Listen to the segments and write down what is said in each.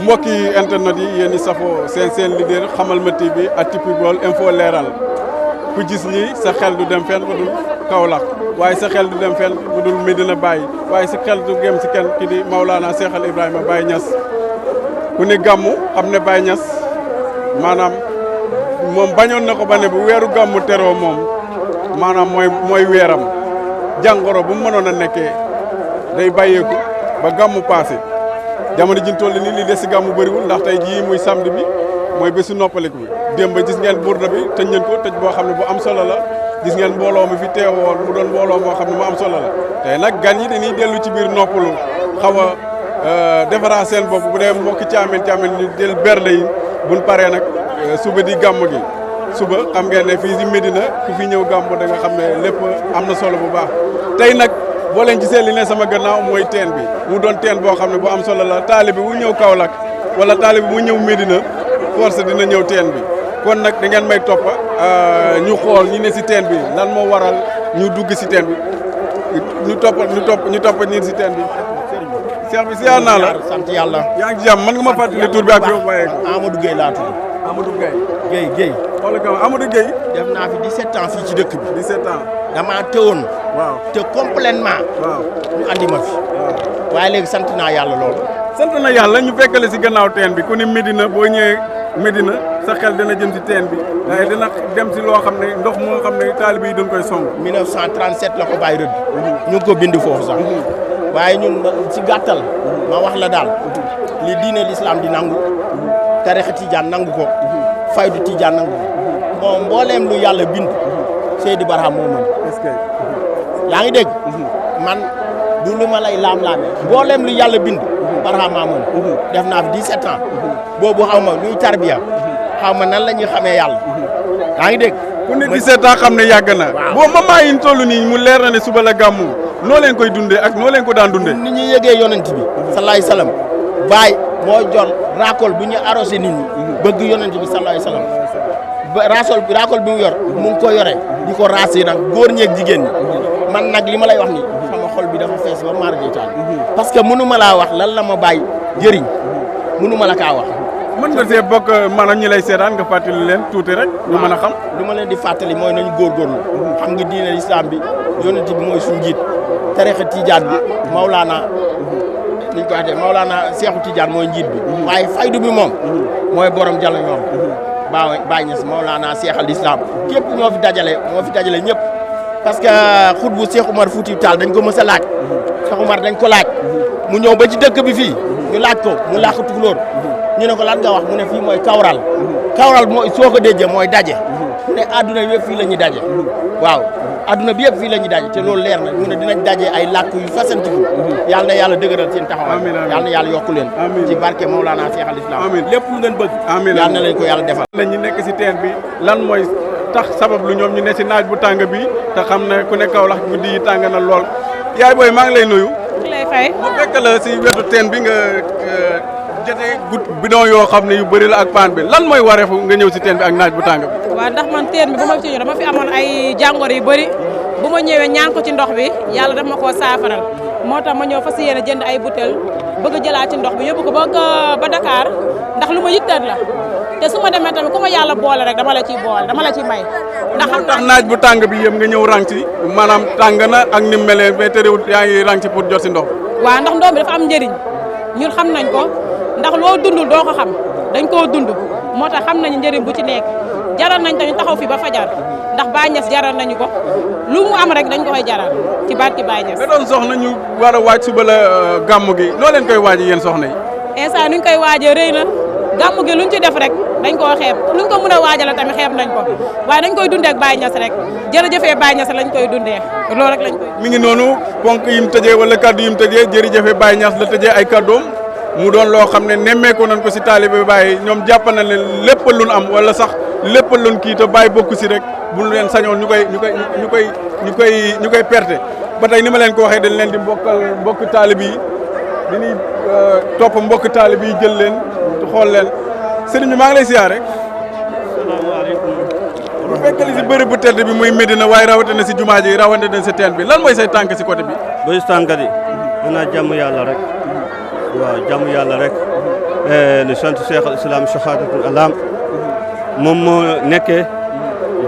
mbokki internet yi yéen i safoo seen leader xamal ma TV ak People info leeral ku gis ñi sa xel du dem fenn bu dul Kaolack waaye sa xel du dem fenn bu dul Medina Baye waaye sa xel du gem si kenn ki di Maulana Cheikh Al Ibrahima Baye Niass ku ne gàmmu xam ne Baye Niass maanaam moom bañoon na ko ba ne bu weeru gàmmu teroo moom maanaam mooy weeram jàngoro bu mu mënoon a nekkee day bàyyeeku ba gàmmu passé jamono ji ñu toll nii li des si gàmmu bëriwul ndax tey jii muy samedi bi mooy bésu noppaliku bi démb gis ngeen burda bi tëj nañ ko tëj boo xam ne bu am solo la gis ngeen mbooloo mi fi teewoon mu doon mbooloo moo xam ne mu am solo la tey nag gan yi dañuy dellu ci biir noppalu xaw a defaraat seen bopp bu dee mbokki caamen ñu jël bernde yi buñ paree nag suba di gàmm gi suba xam ngeen ne fii si Medina ku fi ñëw gàmm da nga xam ne lépp am na solo bu baax tey nag boo leen gisee li ne sama gannaaw mooy teen bi mu doon teen boo xam ne bu am solo la taalibe bu ñëw Kaolack wala taalibe bu ñëw Medina force dina ñëw teen bi kon nag da ngeen may topp ñu xool ñu ne si teen bi lan moo waral ñu dugg si teen bi ñu topp ñi si teen bi. Cheikh bi siyaar naa la sant yàlla. yaa ngi ci jàmm mën nga ma fàttali tur bi ak yow bàyyee ko. Amadou Gueye laa tudd. Amadou Gueye. Gueye. xoolal ko Amadou Gueye. def naa fi 17 ans fii ci dëkk bi. 17 ans. damaa tëwoon. waaw te complètement. waaw ñu andi ma fi. waaw waaye léegi sant naa yàlla lool. sant na yàlla ñu fekkale si gannaaw teen bi ku ni Medina boo ñëwee Medina sa xel dina jëm si teen bi waaye dina dem si loo xam ne ndox moo xam ne taalibe yi dañ koy song. 1937 la ko bàyyi rëdd. ñu ngi ko bind foofu sax. waaye ñun si gàttal. ma wax la daal. li diine l'islam di nangu. tarixa tijaan nangu ko. faydu tijaan nangu ko. bon mbooleem lu yàlla bind. Seydi Barham moo mën. est-ce que. yaa ngi dégg. man du lu ma lay laam-laame. mbooleem lu yàlla bind. Barham maa mën. def naa fi 17 ans. boobu xaw ma luy tarbiya. xaw ma nan la ñuy xamee yàlla. yaa ngi dégg. ku ne 17 ans xam ne yàgg na. waaw boo moment yi ñu toll nii mu leer na ne suba la gàmmu noo leen koy dundee ak noo leen ko daan dundee. ni ñuy yëgee yonent bi. salaay salaam. baay moo jor racole bu ñu arrosé nit ñi. bëgg yonent bi salaay salaam. ba racole bi mu yor. mu ngi ko yore. di ko raas yi nag góor ñeeg jigéen ñi. man nag li ma lay wax ni sama xol bi dafa fees ba maar di taal. parce que mënu ma laa wax lan la ma bàyyi jëriñ mënu ma la kaa wax. mën nga see bokk maanaam ñi lay seetaan nga fàttali leen tuuti rek. ñu mën a xam lu ma leen di fàttali mooy nañu góorgóorlu. xam nga diine l'islam bi yonent bi mooy suñu njiit. tarixa tijaan bi Maulana ni ñu ko waxee Maulana Seexu Tijaan mooy njiit bi. waaye faydu bi moom. mooy borom jàll ñoom. Baye Niass Maulana Seex al Islam képp moo fi dajale ñëpp. parce que xut bu Seex Umar Fuuti Taal dañ ko mës a laaj. Seex Umar dañ ko laaj. mu ñëw ba ci dëkk bi fii ñu laaj ko mu làkk tukulóor. ñu ne ko lan nga wax mu ne fii mooy Kawral. Kawral mooy soo ko déggee mooy daje. mu ne adduna bi yëpp fii la ñuy daje. waaw adduna bi yëpp fii la ñuy daje te loolu leer na mu ne dinañ daje ay làkk yu fasantiku. yàlla na yàlla dëgëral seen taxawaay. yàlla na yàlla yokku leen. ci barke Maulana Cheikh Al Islam. lépp lu ngeen bëgg. yàlla na leen ko yàlla defal. ñu nekk si teen bi lan mooy tax sabab lu ñoom ñu ne si naaj bu tàng bi te xam ne ku ne Kaolack guddi yi tàng na lool yaay booy maa ngi lay nuyu. lay fay. bu fekk la si wetu teen bi nga jotee bidon yoo xam ne yu bëri la ak paan bi lan mooy wareefu nga ñëw si teen bi ak naaj bu tàng bi. waaw ndax man teen bi bu ma fi ñëw dama fi amoon ay jàngoro yu bëri bu ma ñëwee ñaan ko ci ndox bi yàlla daf ma koo saafaral moo tax ma ñëw fas yéene jënd ay butéel bëgg jëlaat ci ndox bi yóbbu ko ba Dakar ndax lu ma yitteel la te su ma demee tamit ku ma yàlla boole rek dama la ciy boole dama la ciy may. ndax xam tax naaj bu tàng bi yëpp nga ñëw rang ci maanaam tàng na ak ni mu melee mais terewul yaa ngi rang ci pour jot si ndox. waaw ndax ndox bi dafa am njëriñ ñun xam nañ ko ndax loo dundul doo ko xam dañ koo dund moo tax xam nañu njëriñ bu ci nekk jaral nañ tamit taxaw fi ba fajar ndax Baye Niass jaral nañu ko lu mu am rek dañ ko koy jaral ci barki Baye Niass. nga doon soxna ñu war a waaj suba la gàmm gi noo leen koy waajee yéen soxna yi. instant nuñ koy waajee rëy na gàmm gi luñ ci def rek dañ koo xeeb luñ ko mën a waajale tamit xeeb nañ ko waaye dañ koy dundee ak Baye Niass rek jërëjëfee Baye Niass lañ koy dundee loolu rek lañ koy. mi ngi noonu ponk yi mu tëjee wala kaddu yi mu tëjee jërëjëfee Baye Niass la tëjee ay kaddoom mu doon loo xam ne nemmeeku nañ ko si taalibe Baye ñoom jàpp na leen lépp luñ am wala sax lépp luñ kii te Baye bokk si rek bu leen sañoon ñu koy perte ba tey ni ma leen ko waxee dañ leen di mbokk taalibe yi dañuy topp mbokk taalibe yi jël leen xool leen sëriñ bi maa ngi lay siyaare. salaamaaleykum. bu fekkee li si bëri bu tedd bi muy Medina waaye rawatina si jumaa ji rawatina si teen bi lan mooy say tànk si côté bi. ba si tànk yi. xanaa jàmm yàlla rek. waaw jàmm yàlla rek. le sant Cheikh al Islam Shahadatul Alam moom moo nekkee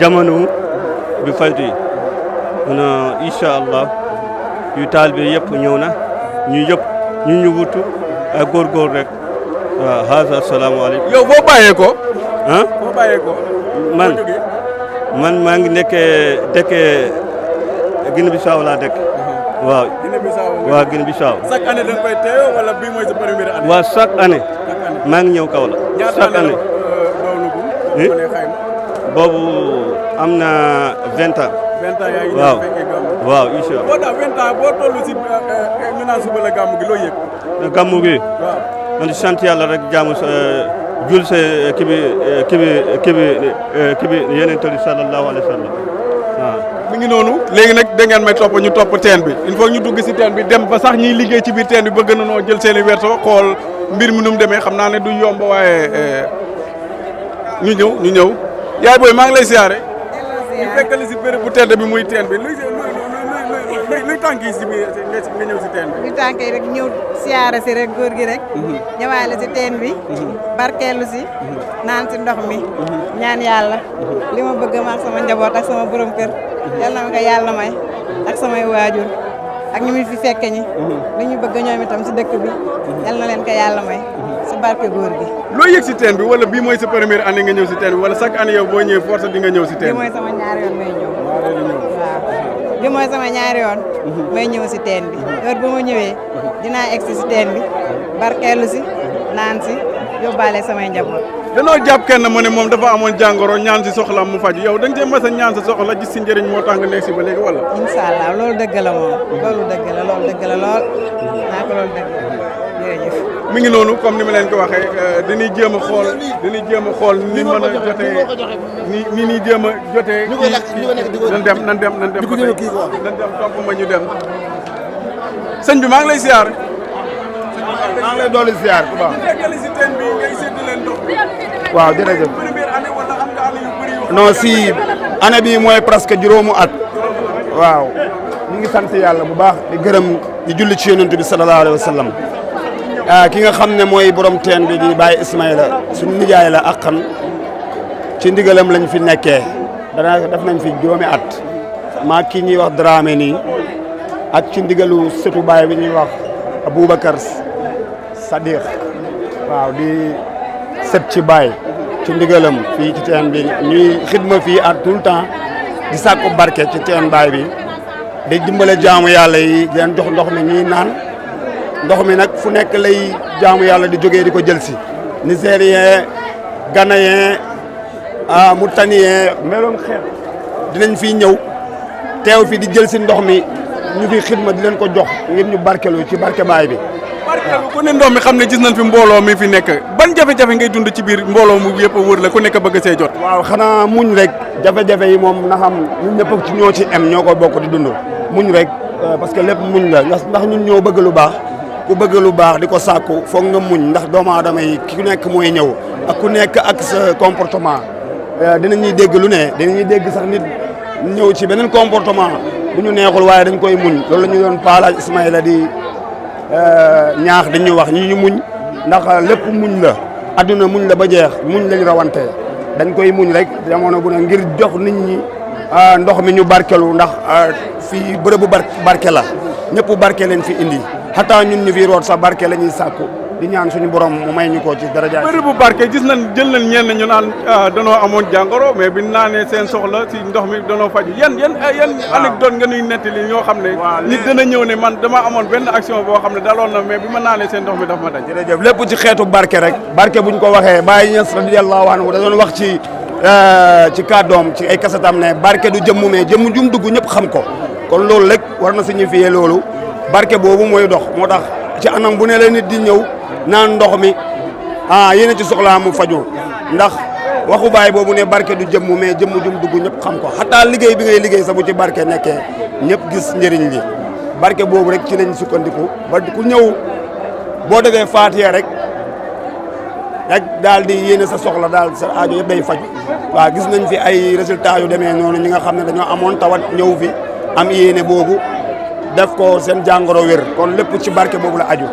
jamono bi faydu yi kon incha allah yu taalibe yëpp ñëw na ñu wutu ak góorgóor rek waaw haza asalaamaaleykum. yow boo bàyyee ko. ah boo bàyyee ko. man maa ngi nekkee dëkkee Guinée Bissau laa dëkk. waaw Guinée Bissau. waaw Guinée Bissau. chaque année da nga koy teew wala bii mooy sa première année. waaw chaque année. maa ngi ñëw kaw la. chaque année boobu am na 20 ans. 20 ans yaa ngi waaw ñëw fekkee gàmmu. waaw incha allah. boo tax 20 ans boo toll si ñu naan suba la gàmmu gi loo yëg. gàmmu gi. waaw. man di sant yàlla rek jaamu sa jul sa kii bi yeneen tali sallallahu alayhi wa sallam waaw. mi ngi noonu léegi nag da ngeen may topp ñu topp teen bi il faut ñu dugg si teen bi dem ba sax ñiy liggéey ci biir teen bi bëgg na noo jël seen i werto xool mbir mi nu mu demee xam naa ne du yomb waaye ñu ñëw yaay booy maa ngi lay siyaare. ñu fekkali si béréb bu tedd bi muy teen bi luy tànk yi si biir nga ñëw si teen bi. ñu tànk yi rek ñëw siyaare si rek góor gi rek. ñëwaale si teen bi. barkeelu si. naan si ndox mi. ñaan yàlla. li ma bëgg ma ak sama njaboot ak sama borom kër. yal na ma ko yàlla may. ak samay waajur. ak ñu mu fi fekke ñi. li ñu bëgg ñoom itam si dëkk bi. yal na leen ko yàlla may. si barke góor gi. loo yëg si teen bi wala bii mooy sa première année nga ñëw si teen bi wala chaque année yow boo ñëwee force di nga ñëw si teen bi. bi mooy sama ñaari yoon may ñëw. waaw bi mooy sama ñaari yoon. may ñëw si teen bi. heure bu ma ñëwee. dinaa egsi si teen bi. barkeelu si naan si yóbbaale samay njaboot. danoo jàpp kenn mu ne moom dafa amoon jàngoro ñaan si soxla mu faju yow da nga cee mas a ñaan sa soxla gis si njëriñ moo tax nga nekk si ba léegi wala. incha allah loolu dëgg la moom. loolu dëgg la loolu dëgg la lool. naa ko loolu dëgg la jërëjëf. mi ngi noonu comme ni ma leen ko waxee dañuy jéem a xool ni mën a jotee ni ñuy jéem a jotee. nan dem topp ma ñu dem. sëñ bi maa ngi lay siyaar. maa ngi lay dolli ziar bu baax. fekkali si teen bi ngay séddu leen ndox bi. waaw jërëjëf. première année wala am nga année yu bëri yu. non si année bi mooy presque juróomu at. waaw ñu ngi sant yàlla bu baax di gërëm di julli ci yonent bi sallallahu alayhi wa sallam. ki nga xam ne mooy borom teen bi di Baye Ismaïla suñu nijaay la ak xam ci ndigalam lañ fi nekkee dana def nañ fi juróomi at maa kii ñuy wax Dramé nii ak ci ndigalu sëtu Baye bi ñuy wax Aboubacar Sadiq waaw di sët ci Baye ci ndigalam fii ci teen bi ñuy xidma fii at tout le temps di sàkku barke ci teen Baye bi di dimbale jaamu yàlla yi di leen jox ndox mi ñuy naan ndox mi nag fu nekk lay jaamu yàlla di jógee di ko jël si nigérien ghanéen mauritanien meloom xeet dinañ fi ñëw teew fi di jël si ndox mi ñu fi xidma di leen ko jox ngir ñu barkelu ci barke Baay bi. barkelu ku ne ndox mi xam ne gis nañ fi mbooloo mi fi nekk ban jafe-jafe ngay dund ci biir mbooloo mu yëpp wër la ku nekk bëgg see jot. waaw xanaa muñ rek jafe-jafe yi moom na xam ñun ñëpp ci ñoo ci am ñoo ko bokk di dund muñ rek parce que lépp muñ la ndax ñun ñoo bëgg lu baax. ku bëgg lu baax di ko sàkku foog nga muñ ndax doomu aadama yi ku nekk mooy ñëw ak ku nekk ak sa comportement dinañuy dégg lu ne dinañuy dégg sax nit ñëw ci beneen comportement bu ñu neexul waaye dañ koy muñ loolu la ñu doon Palaaj Ismaïla di ñaax dañuy wax ñu muñ ndax lépp muñ la adduna muñ la ba jeex muñ lañ rawante dañ koy muñ rek jamono bu ne ngir jox nit ñi ndox mi ñu barkelu ndax fii bërëbu barke la ñëpp barke leen fi indi xataa ñun ñu fi root sa barke la ñuy sàkku di ñaan suñu borom mu may ñu ko ci daraja. bëri bu barke gis nañ jël nañ ñenn ñu naan danoo amoon jàngoro mais bi naanee seen soxla si ndox mi danoo faju yan anecdote nga nuy nettali ñoo xam ne nit dana ñëw ne man dama amoon benn action boo xam ne daloon na mais bi ma naanee seen ndox mi daf ma daj. jërëjëf lépp ci xeetu barke rek barke buñ ko waxee Baye Niass radiyallahu anhu da doon wax ci kàddoom ci ay kasatam ne barke du jëmm mais jëmm jum dugg ñëpp xam ko kon loolu rek war na signifier loolu barke boobu mooy dox moo tax ci anam bu ne la nit di ñëw naan ndox mi yéen ci soxlaa mu faju ndax waxu baay boobu ne barke du jëmm mais jëmm jum dugg ñëpp xam ko xataa liggéey bi ngay liggéey sa bu ci barke nekkee ñëpp gis njëriñ li barke boobu rek ci lañ sukkandiku ba ku ñëw boo defee faatiya rek daal di yéene sa soxla daal sa aajo yëpp day faju waaw gis nañ fi ay résultats yu demee noonu ñi nga xam ne dañoo amoon tawat ñëw fi am yéene boobu def ko seen jàngoro wér kon lépp ci barke boobu la aju.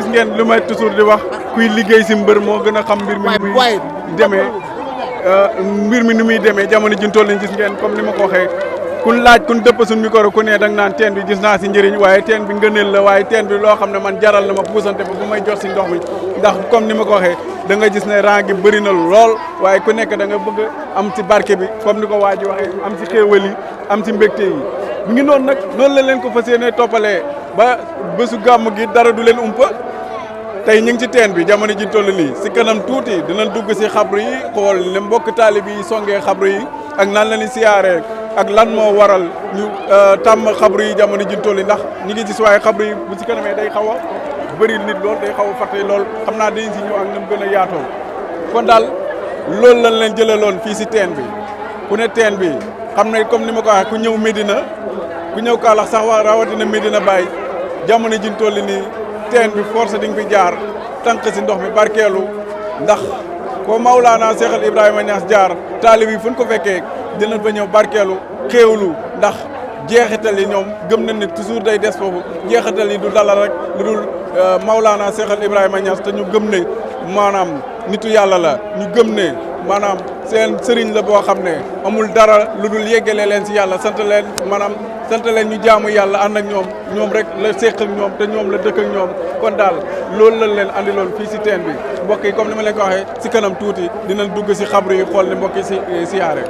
ngeen lu may toujours di wax kuy liggéey si mbër moo gën a xam mbir mi ni muy demee mbir mi ni muy demee jamono ji ñu toll nii gis ngeen comme ni ma ko waxee kun laaj kun dëpp suñu micro ku ne da nga naan teen bi gis naa si njëriñ waaye teen bi ngëneel la waaye teen bi loo xam ne man jaral na ma puusante ba bu may jot si ndox mi ndax comme ni ma ko waxee da nga gis ne rang gi bëri na lool waaye ku nekk da nga bëgg am si barke bi comme ni ko waa ji waxee am si xéewal yi am si mbégte yi mi ngi noonu nag noonu la leen ko fas yéene toppalee ba bésu gàmm gi dara du leen umpa tey ñu ngi ci teen bi jamono ji toll nii si kanam tuuti dinañ dugg si xabru yi xool ne mbokk taalibe yi songee xabru yi ak nan la ñuy siyaaree ak lan moo waral ñu tàmm xabru yi jamono ji toll ndax ñi ngi gis waaye xabru yi bu si kanamee day xaw a bëri nit lool day xaw a fàtte lool xam naa dañ si ñëw ak nam gën a yaatoo kon daal loolu lañ leen jëlaloon fii si teen bi ku ne teen bi xam ne comme ni ma ko waxee ku ñëw Medina ku ñëw Kaolack sax waa rawatina Medina Baye jamono ji toll nii teen bi force di nga fi jaar tànk si ndox mi barkeelu ndax ko Maulana Cheikh al Ibrahima Niass jaar taalib yi fu ñu ko fekkee dinañ fa ñëw barkeelu xéewlu ndax jeexital yi ñoom gëm nañ ne toujours day des foofu jeexital yi du dalal rek lu dul Maulana Cheikh al Ibrahima Niass te ñu gëm ne maanaam nitu yàlla la ñu gëm ne maanaam seen sëriñ la boo xam ne amul dara lu dul yeggale leen si yàlla sant leen maanaam sant leen ñu jaamu yàlla ànd ak ñoom rek la séq ak ñoom te ñoom la dëkk ak ñoom kon daal loolu lañ leen andiloon fii si teen bi mbokk yi comme ni ma leen ko waxee si kanam tuuti dinañ dugg si xabru yi xool ne mbokk yi si siyaare